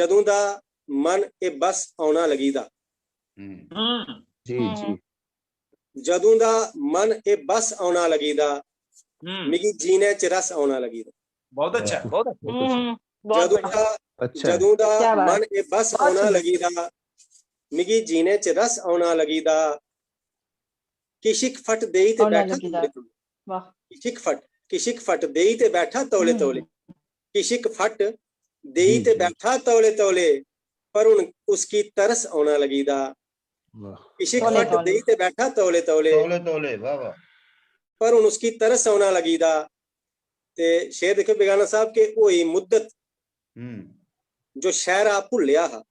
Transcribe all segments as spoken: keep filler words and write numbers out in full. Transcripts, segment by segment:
जदूं दा मन ए बस औना लगी दा। हम्म, जी जी। जदूं दा मन ए बस औना लगी दा, हम्म, मिगी जीने च रस औना लगी दा। बहुत अच्छा, बहुत अच्छा। बहुत अच्छा। हम्म, बहुत जदूं बढ़िया। दा अच्छा। जदूं दा क्या बात मन है। ए बस बहुत औना सुंदर। लगी दा, मिगी जीने च रस औना लगी दा। किशिक फट देई ते औना बैठा लगी दा। तौले तौले। वाह। किशिक फट, किशिक फट देई ते बैठा तौले तौले। हम्म, किशिक फट देई जी, ते जी। बैठा तौले तौले, पर हुन उसकी तरस औना लगी दा। वाह। किशिक तौले फट तौले। देई ते बैठा तौले तौले, तौले तौले, वाह वाह। पर हुन उसकी तरस औना लगी दा। ते शेर दिक्खो बेगाना साहब के होई मुद्दत हम्म, जो शैहरा भुल्लेआ हा,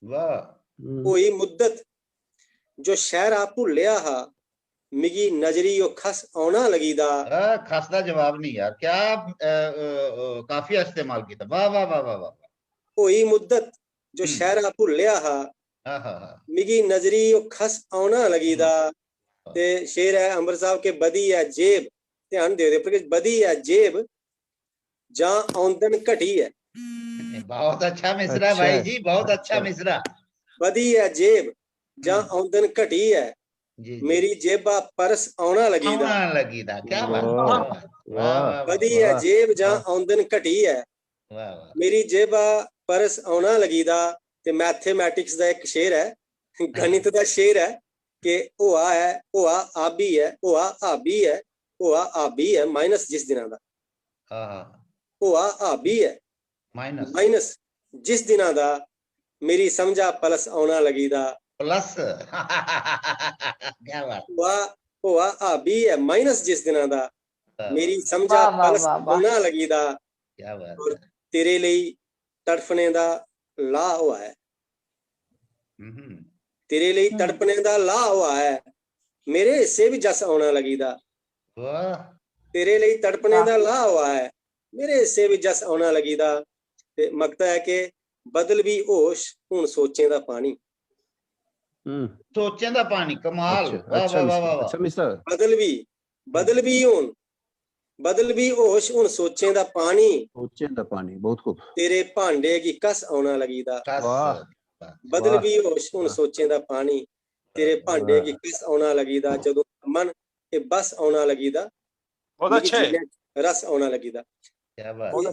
वाह। हम्म, होई मुद्दत जो शैहरा भुल्लेआ हा, मिगी नजरी ओ खस औना लगी दा। आ, खस दा जवाब नहीं यार, क्या अ, अ, अ, काफिया इस्तेमाल किया, वाह वाह वाह वाह वाह। होई मुद्दत जो हम्म। शैहरा भुल्लेआ हा, हा हा हा। मिगी नजरी ओ खस औना लगी दा। ते शेर ऐ अंबर साहब के बधी ऐ जेब, ध्यान देओ एह्दे उप्पर कि बधी ऐ जेब जां औंदन घटी ऐ। बहुत अच्छा मिसरा अच्छा भाई है, जी, बहुत अच्छा अच्छा। मिसरा। बधी ऐ जेब जां हम्म। औंदन घटी ऐ, जी जी। मेरी जेबा परस औना लगी दा। औना लगी दा, क्या बात। वाह, वाह वाह, वाह बधी ऐ वाह, जेब जां वाह। औंदन घटी ऐ, वाह वाह। मेरी जेबा परस औना लगी दा। ते मैथमेटिक्स दा इक शेर ऐ, गणित दा शेर ऐ कि होआ ऐ, होआ आबी ऐ, होआ आबी ऐ, होआ आबी ऐ माइनस जिस दिना दा। हाँ हाँ। होआ आबी ऐ माइनस। माइनस जिस दिना दा, मेरी समझा प्लस औना लगी दा। प्लस। क्या बात। होआ होआ आबी ऐ माइनस जिस दिना दा, वाह, मेरी समझा वाह, वाह, प्लस वाह, वाह। औना लगी दा। क्या बात और है। तेरे लेई तड़फने दा लाह होआ ऐ, हम्म, तेरे लेई हम्म। तड़पने दा लाह होआ ऐ, मेरे हिस्से भी जस औना लगी दा। वाह। तेरे लेई तड़पने वाह। दा लाह होआ ऐ, मेरे हिस्से भी जस औना लगी दा। ते मकता है कि बदल भी होश, हुन सोचें दा पानी। हम्म, सोचें दा पानी, कमाल। अच्छा, वाह अच्छा वाह वाह मिस्टर, वाह वाह। अच्छा मिस्टर। बदल भी बदल भी होन, बदल भी होश, हुन सोचें दा पानी। सोचें दा पानी, बहुत खूब। तेरे भांडे गी कस औना लगी दा। कस। वाह। बदल वाह। भी होश, हुन वाह। सोचें दा पानी। तेरे भांडे गी कस औना लगी दा, जदों मन ए बस औना लगी दा। बहुत मिगी अच्छे। जीने च रस औना लगी दा। क्या बात। एह्